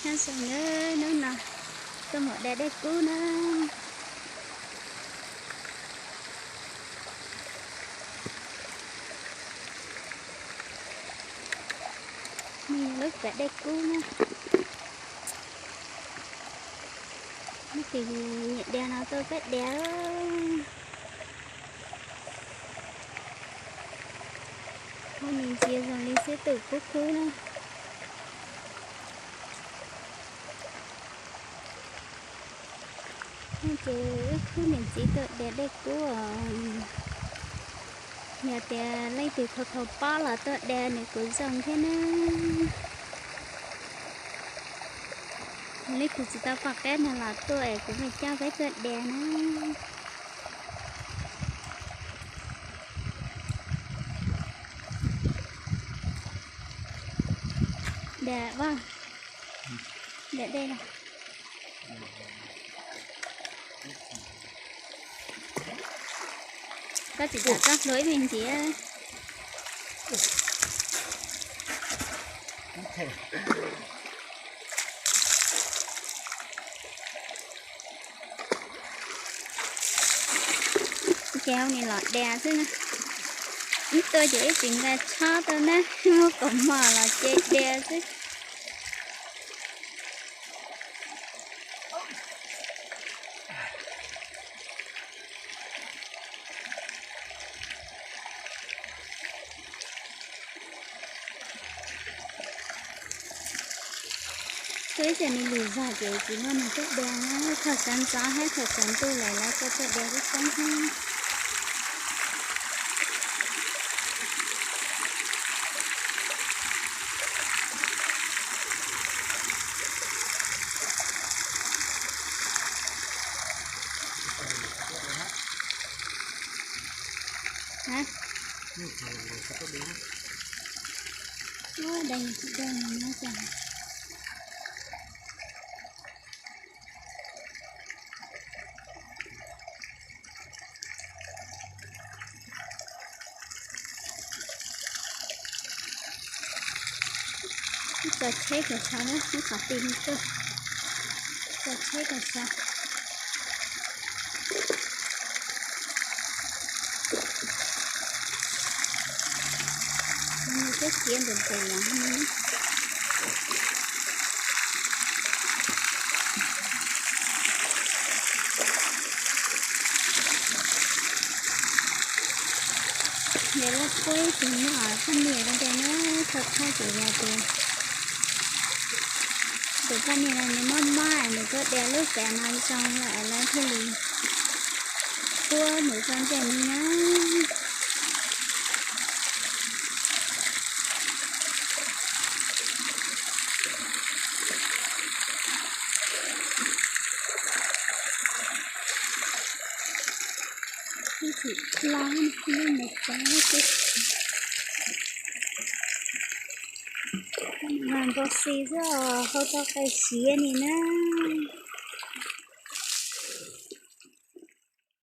Nyob zoo nawb, hnub no tuaj mus da dej kub na. Nws lub kav dej kub na. Leej twg nyiam da no tuaj peb da. Ua nws ntxiv zoo li xwb tus kub kub na. Ces wb khub niam txiv tuaj da dej kub os. Yog tias leej twg khaus khaus pob los tuaj da nws kuj zoo thiab na. Leej twg tsis tau pom qab no los tuaj es kuv mam coj peb tuaj da na. Da, da dej. Koj tsis tau txoj hlua ib me ntsis. Ces ua nws los da xwb na. Ib tuaj ces ib tsis nqa tshob tuaj na, muab kaus mom los ces da xwb. Tuaj ib txhia nws lwm zog ces tsis muaj neeg tuaj da na, thaum sawv ntxov thiab thaum tsaus ntuj lawm lawv tuaj tuaj da lub xeeb thiab. Ib txoj tsheb kom sov na, ib qhov ti tuaj, txoj tsheb kom sov. Nws twb txiav ntev ntev los. Ces lawv puab ib tug nyuj poj niam rau ntawd na, thaum thawj ces yog tias tus poj niam no nws mob mob es nws tuaj da lub kav no zoo lawm es lawv thiaj li puab nws rau ntawm no na. Ib txhia hlo, ib mus tsav xwb. Mas npau xi xwb os, hau tau qe siav ni na.